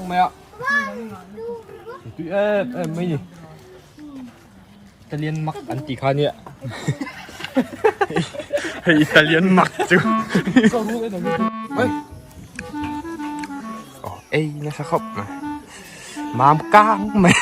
sang mai a tui em em mai ni Italian mak an tih kha nia hei Italian mak chu aw ei nasa khawp mai mam kang mai.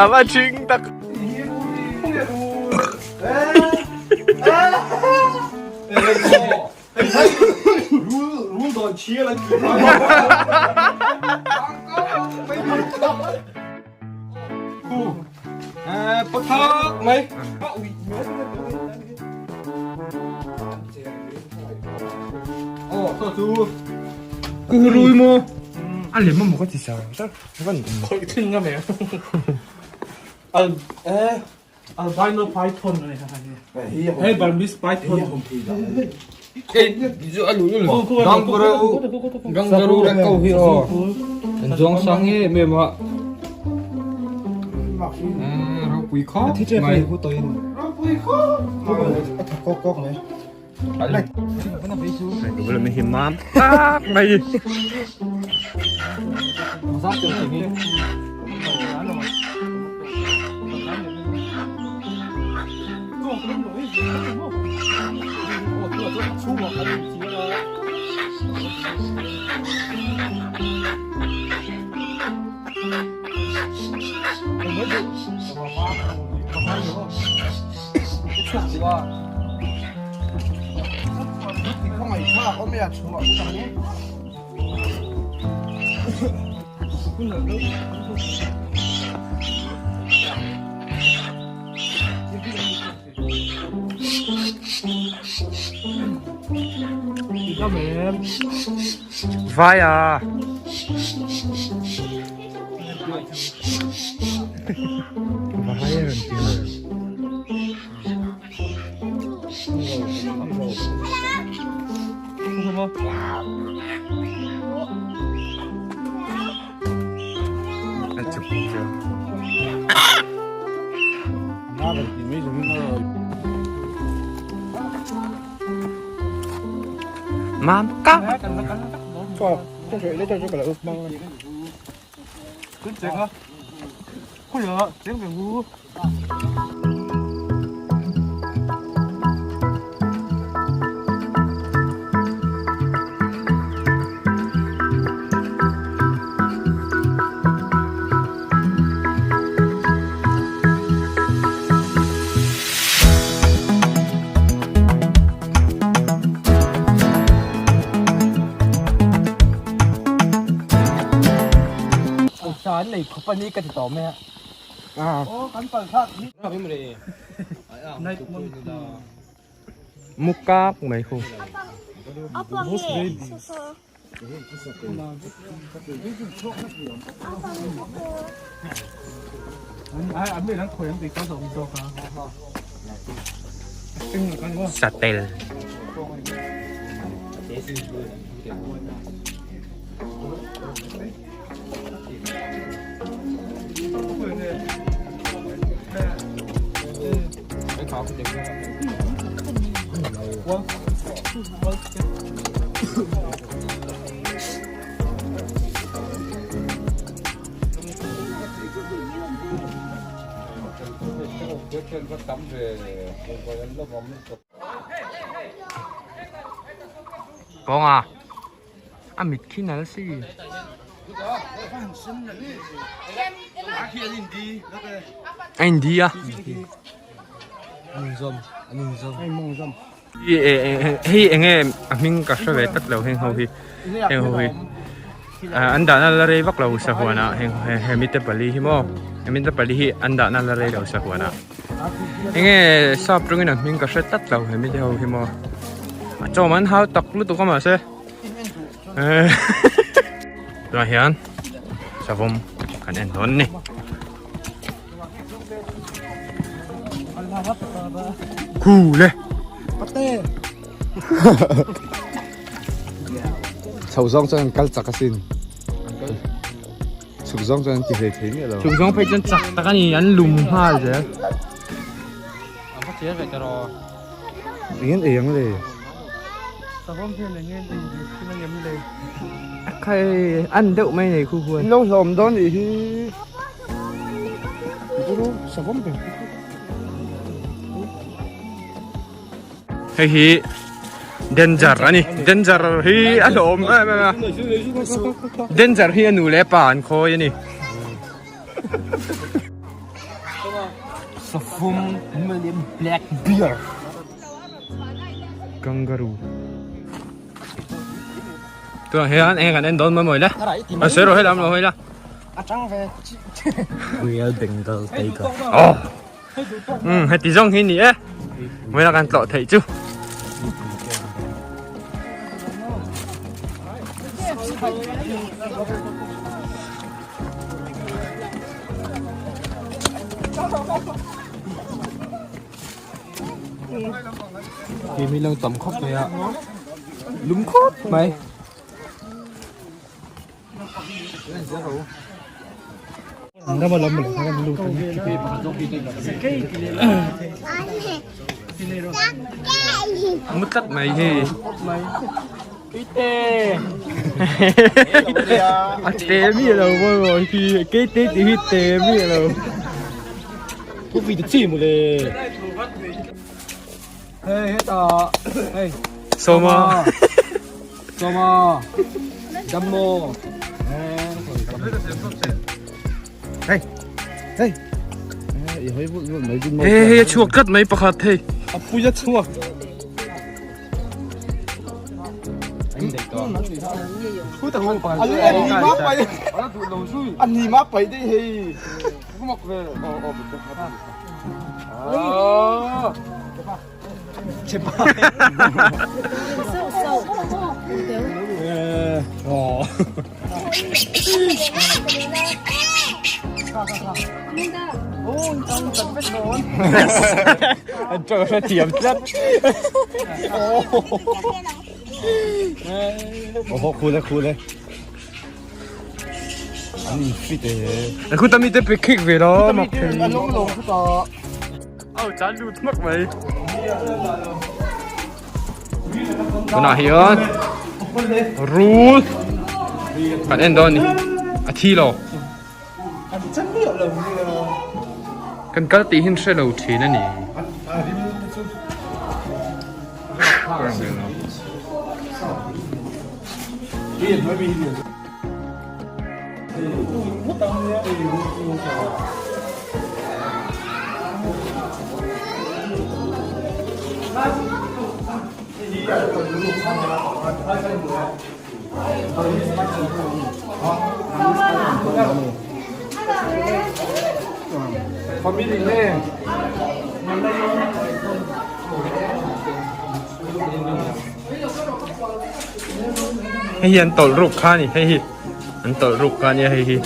A va thing tak. Kurui maw a lem amaw ka ti sa tak van Khawih thin nga me al eh albino python ani ha hei Burmese python Kangaroo leh ko hi aw an zawng sang em em a ropui khawp mai mam tak mai Vai à. Vai a rawn ti a. A chụp chưa? Mam cáp. An nei khawp a ni ka ti tawh mai a. Mu kak mai khu. Satel. Kawnga a mit khi nal si. A in di a. Hei enge a hming ka hre ve tlat lo heng ho hi heng ho hi an dahna la rei vak lo sahuanah heng he mite pali hi maw he mite pali hi an dahna la rei lo sahuanah enge sap tawngin a hming ka hre tlat lo he mite ho hi maw a chawm an hau tak lutuk a mahse tunah hian savawm kan en dawn a ni. Khu le. Chho zawng chuan an kal chak asin. Chhuk zawng chuan an ti hlei thei miah lo. Chhuk zawng phei chuan chak tak a ni, an lum nghal zel. An va chiar ve ta rawh. Eng en ei ang le? Savawm hian eng en ei ve thin ang em le? A khai an deuh mai nei khu khuan. In lo hlawm dawn nih hi. Guru savawm ber. Hei hi danger a ni danger hi a hlawm em em a danger hi a nu leh pa an khawi a ni. Savawm black bear. Kangaroo. Tunah hian eng kan en dawn mai mawi le. A sawi rawh helam lo hawi la. Real Bengal Tiger. Oh. Um heti zawng hi ni e. Mawila kan tlawh theih chu. Thì mi lang tam khawp mai a lum khawp mai. Mu tlat mai hi. A te mi lo mawi mawi hi keite tih hi te mi lo. Hei hetah hei Sawma Sawma Dammo Hei hei i hawi vut vut mai din Hei hei a chhuak tlat mai pakhat hei. A pui a chhuak. An ni ma pai dei hei. An tawng hrethiam tlat. Oho khul e khul e. An in fit e. Khuta mi te pe khik ve lo mak thei. An long lo khuta. Au chan lut hmak mai. Tunah hian rul kan en dawn ni. A thi lo. Kan kal tih hin hre lo thin a ni. Hei hi an tawlh ruk kha a ni hei hi an tawlh ruk kha a nia hei hi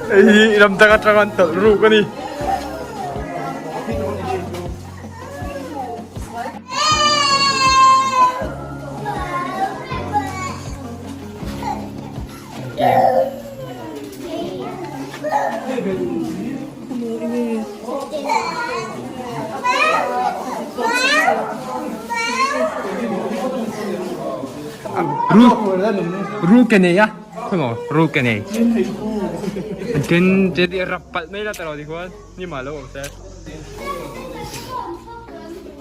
hei hi ram dang atanga an tawlh ruk a ni. Rul ke nei a khawi maw rul ke nei tin che ti rap palh mai la ta lo ti khuan ni mah lo awm se.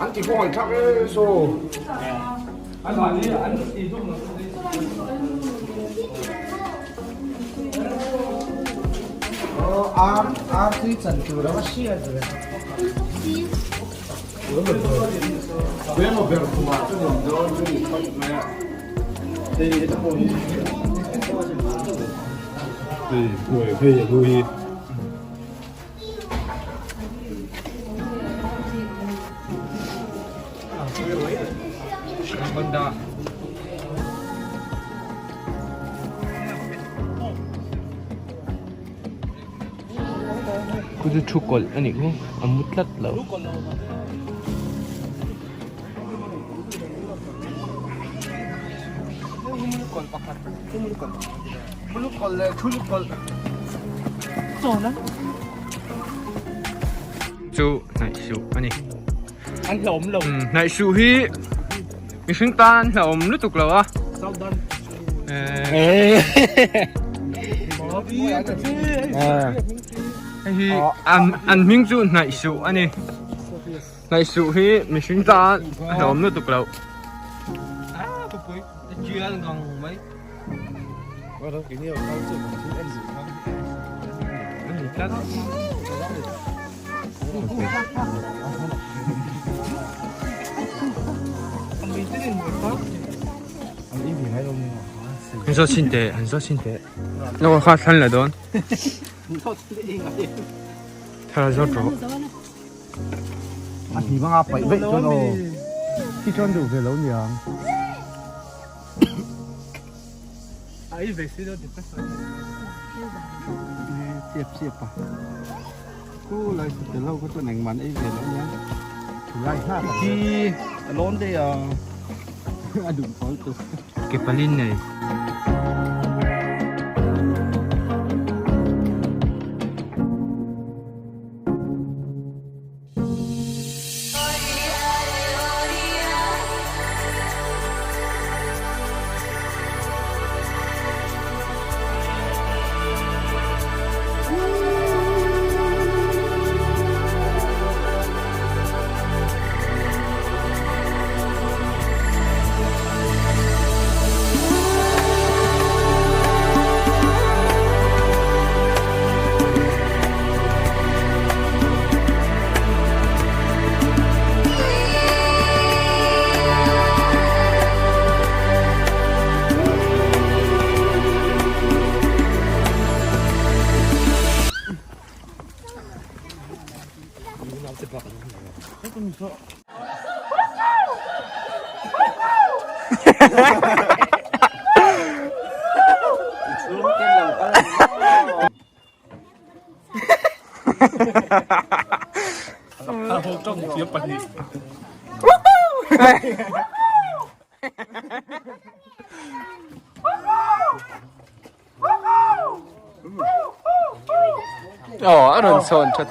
An ti khawngaih thlak e saw. Honda. Ku chu thu kawlh a nih khu a mu tlat lo. Chu hnaih suh a ni. An hlauhawm lo. Hnaih suh hi mihring tan an hlauhawm lutuk lo a. Hei hi an hming chu hnaih suh a ni. Hnaih suh hi mihring tan a hlauhawm lutuk lo. An zawt chhin teh, an zawt chhin teh. Lo kha thlan la dawn. Thla zawt rawh. A hni banga paih veih chuan aw. Khi chuan duh ve lo niang. Chiap chiap a. Khu lai sa tel ho kha chuan engmah an ei ve lo nia. Thu lai hlak a Khi a lawn daih a. A duh pawl chu. Ke palin nei. Aw a rawn sawn that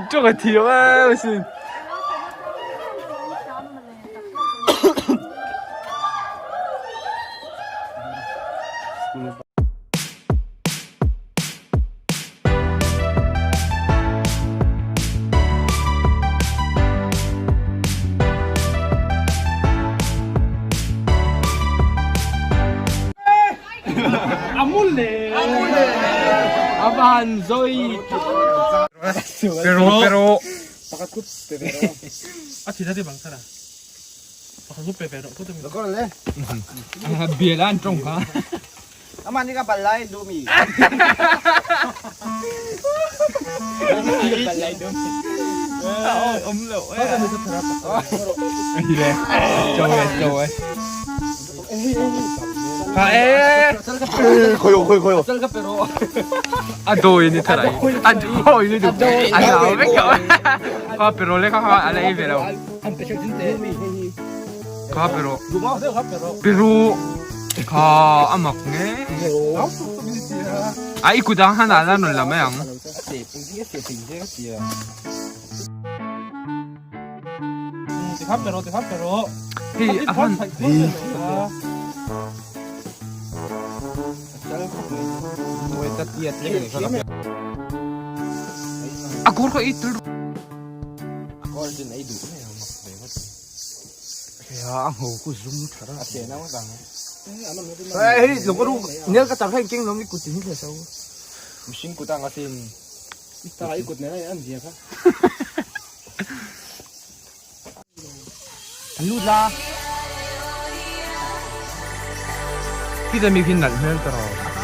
tawng a thiam em asin. Pero pero Bia la an tawng kha. Amah nih ka bal lai duhmi. Om lo eh. Châu ơi, châu ơi. Ha eh. Khoi khoi khoi. A doi ni tharai. A doi ni du. A nau vek ka. Kha pero le kha kha ala ei ve lo. Kha pero. Pero kha a mak nge. A i kut ang han ala rawn la mai ang. Hei a han. A kawr kha i tel Khi ta mi khi nalh hmel ta rawh.